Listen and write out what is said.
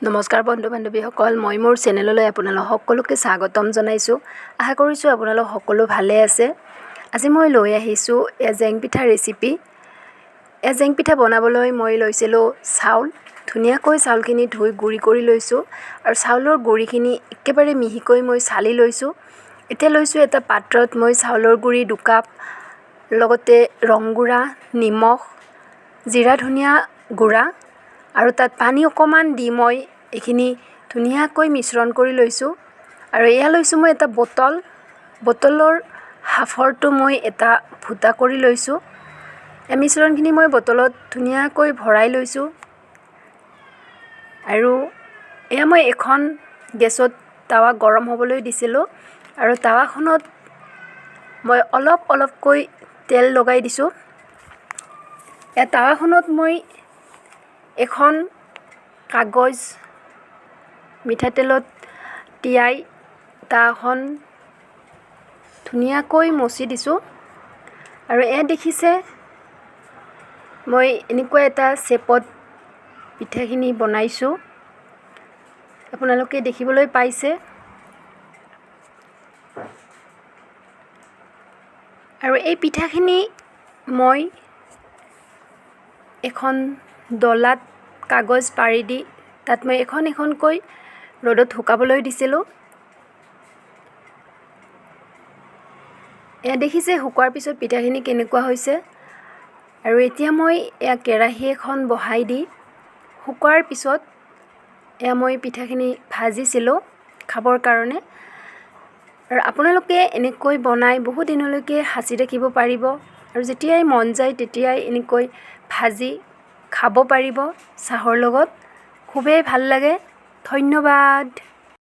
নমস্কাৰ বন্ধু বান্ধৱীসকল, মই মোৰ চেনেললৈ আপোনালোক সকলোকে স্বাগতম জনাইছোঁ। আশা কৰিছোঁ আপোনালোক সকলো ভালে আছে। আজি মই লৈ আহিছোঁ এজেং পিঠা ৰেচিপি। এজেং পিঠা বনাবলৈ মই লৈছিলোঁ চাউল। ধুনীয়াকৈ চাউলখিনি ধুই গুড়ি কৰি লৈছোঁ আৰু চাউলৰ গুড়িখিনি একেবাৰে মিহিকৈ মই চালি লৈছোঁ। এতিয়া লৈছোঁ এটা পাত্ৰত মই চাউলৰ গুড়ি 2 কাপ, লগতে ৰং গুড়া, নিমখ, জিৰা ধনিয়া গুড়া আৰু তাত পানী অকণমান দি মই এইখিনি ধুনীয়াকৈ মিশ্ৰণ কৰি লৈছোঁ। আৰু এয়া লৈছোঁ মই এটা বটল, বটলৰ সাঁফৰটো মই এটা ফুটা কৰি লৈছোঁ। এই মিশ্ৰণখিনি মই বটলত ধুনীয়াকৈ ভৰাই লৈছোঁ। আৰু এয়া মই এখন গেছত তাৱা গৰম হ'বলৈ দিছিলোঁ আৰু তাৱাখনত মই অলপ অলপকৈ তেল লগাই দিছোঁ। এয়া তাৱাখনত মই এখন কাগজ মিঠাতেলত তিয়াই তাৱাখন ধুনীয়াকৈ মচি দিছোঁ। আৰু এয়া দেখিছে মই এনেকুৱা এটা শ্বেপত পিঠাখিনি বনাইছোঁ, আপোনালোকে দেখিবলৈ পাইছে। আৰু এই পিঠাখিনি মই এখন ডলাত কাগজ পাৰি দি তাত মই এখন এখনকৈ ৰ'দত শুকাবলৈ দিছিলোঁ। এয়া দেখিছে শুকোৱাৰ পিছত পিঠাখিনি কেনেকুৱা হৈছে। আৰু এতিয়া মই এয়া কেৰাহী এখন বহাই দি শুকোৱাৰ পিছত এয়া মই পিঠাখিনি ভাজিছিলোঁ খাবৰ কাৰণে। আৰু আপোনালোকে এনেকৈ বনাই বহু দিনলৈকে সাঁচি ৰাখিব পাৰিব আৰু যেতিয়াই মন যায় তেতিয়াই এনেকৈ ভাজি খাব পাৰিব চাহৰ লগত, খুবেই ভাল লাগে। ধন্যবাদ।